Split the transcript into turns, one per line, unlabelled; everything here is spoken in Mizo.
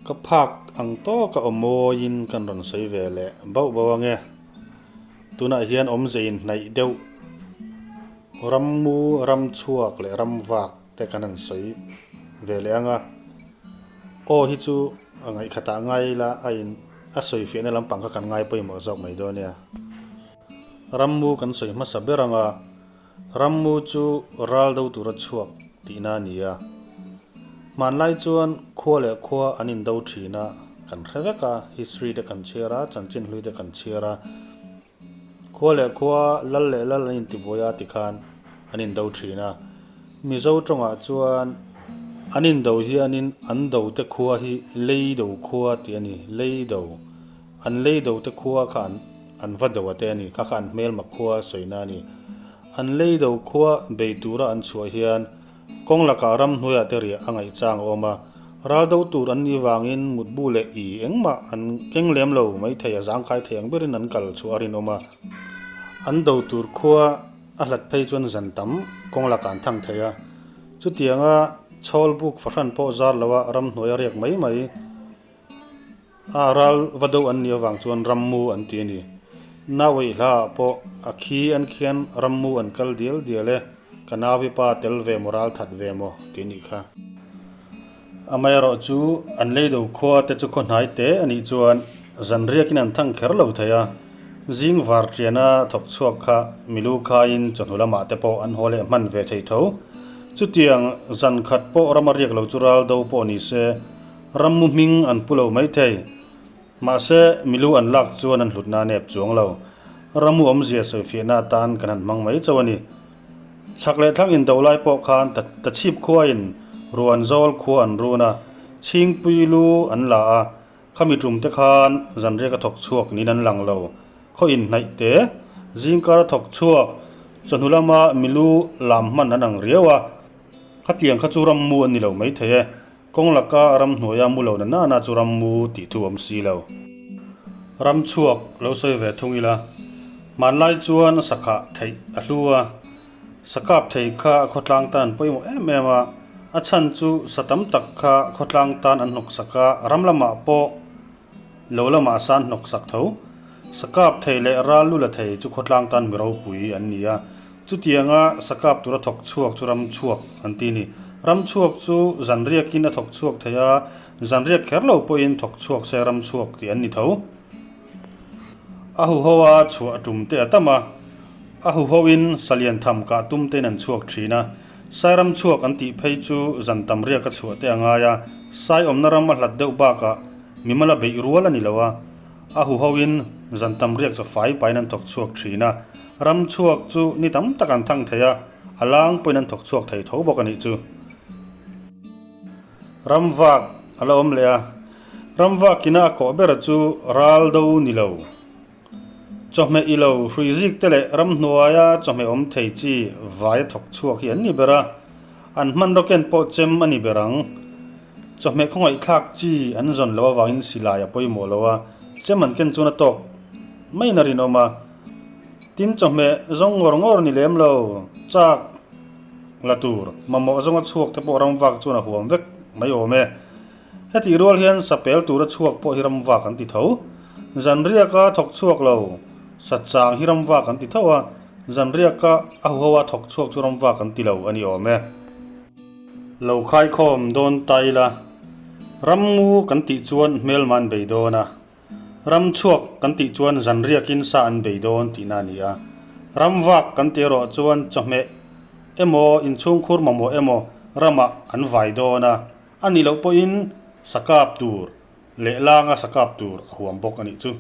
Ka phak ang tawka aw mawiin kan rawn sawi ve leh bauh bauh ange. Tunah hian awmze inhnaih deuh rammu, ramchhuak leh ramvak te kan han sawi ve leh ang a. Aw hi chu a ngaihkhatah ngai ila a in a sawi fiahna lampang kha kan ngai pawimawh zawk mai dawn nia. Rammu kan sawi hmasa ber ang a, rammu chu ral do tura chhuak tihna a ni a. Hmanlai chuan khua leh khua an indo thin a, kan hre vek a, history te kan chhiar a, chanchin hlui te kan chhiar a. Khua leh khua, lal leh lal an intibuai a tikhan an indo thin a. Mizo tawngah chuan an indo hianin an do te khua hi Leido khua tih a ni, Leido. An Leido te khua kha an an va do a te a ni, kha kha an hmelma khua sawina a ni. An Leido khua bei tura an chhuah hian Kawng lakah ramhnuaiah te riah a ngaih chang a awm a, ral do tur an nih vangin mutbu leh i engmah an keng lem lo maithei a zangkai thei ang berin an kal chhuah a rinawm a. An do tur khua a hlat phei chuan zan tam kawng lakah an thang thei a, chutianga chhawl buk fahran pawh zar loa ramhnuai a riak mai mai a ral va do an nih avang chuan rammu an ti a ni. Nauei hla ah pawh a khi an khian rammu an kal dial dial e, ka nauvi pa tel ve maw ral that ve maw tih a nih kha. Amaherawh chu an lei do khua te chu khaw hnai te a nih chuan zan riakin an thang kher lo thei a, zing var tiana thawk chhuak kha milu khaiin chawhnu lamah te pawh an haw leh hman ve thei tho. Chutiang zan khat pawh rama riak lo chu ral do pawh ni se, Rammu hming an pu lo maithei. Mahse, milu an lak chuan an hlutna a nep chuang lo. Rammu awmzia sawifiahna atan kan han hmang mai chauh a ni. Chhak leh thlang indo lai pawh khan Tachhip khuain Ruan Zawl khua an run a, Chhingpui lu an la a, khami tum te khan zanriak a thawk chhuak niin an lang lo. Khaw inhnaih te, zingkar a thawk chhuak, chawhnu lama milu lam hman an ang riau a, khatiang kha chu rammu an ni lo maithei e. Kawng laka ramhnuaia mu lo na nana chu rammu tih thu awm si lo. Ram chhuak lo sawi ve thung ila, hmanlai chuan sakhah theih a hlu a, sakap thei kha a khawtlang tan an pawimawh em em a, a chhan chu sa tam tak kha khawtlang tan an hnawksak a, ram lamah pawh lo lamah sa an hnawksak tho. Sakap thei leh ral lu la thei chu khawtlang tan mi ropui an ni a, Chutianga sakap tura thawk chhuak chu ram chhuak an ti a ni. Ram chhuak chu zan riakin a thawk chhuak thei a, zan riak kher lo pawhin thawk chhuak se ram chhuak tih an ni tho. A huhoa chhuah tum te a tam a, a huhoin salian tham kah tum tein an chhuak thin a. Sai ram chhuak an tih phei chu zan tam riaka chhuah te a ngai a, sai awmna ram a hlat deuh bakah mimala beih rual a ni lo a. A huhoin zan tam riak chu fai pain an thawk chhuak thin a, ram chhuak chu ni tam tak an thang thei a, a lang pawhin an thawk chhuak thei tho bawk a nih chu. Ram vak a la awm leh a, ram vakina a kawh ber chu ral do ni lo. Chawhmeh i lo hrui zik te leh ramhnuaia chawhmeh awm thei chi vai a thawk chhuak hi an ni ber a, an hmanraw ken pawh chem a ni ber ang. Chawhmeh khawngaihthlak chi an zawn loh avangin silai a pawimawh lo a, chem an ken chuan a tawk maiin a rinawm a. Tin, chawhmeh zawng ngawr ngawr ni lem lo, chak la tur, mamawh zawnga chhuak te pawh ramvak chuan a huam vek mai awm e. Hetih rual hian sapel tura chhuak pawh hi ramvak an ti tho. Zanriaka thawk chhuak lo, sachang hi ramvak an ti tho a, zanriaka a huhoa thawk chhuak chu ramvak an ti lo a ni awm e. Lo khaikhawm dawn ta ila, ramngu kan tih chuan hmelma an bei dawn a, ram chhuak kan tih chuan zanriakin sa an bei dawn tihna a ni a, ram vak kan tih erawh chuan chawhmeh emaw inchhungkhur mamawh emaw ramah an vai dawn a, a nih loh pawhin sa kap tur leh langa sa kap tur a huam bawk a nih chu.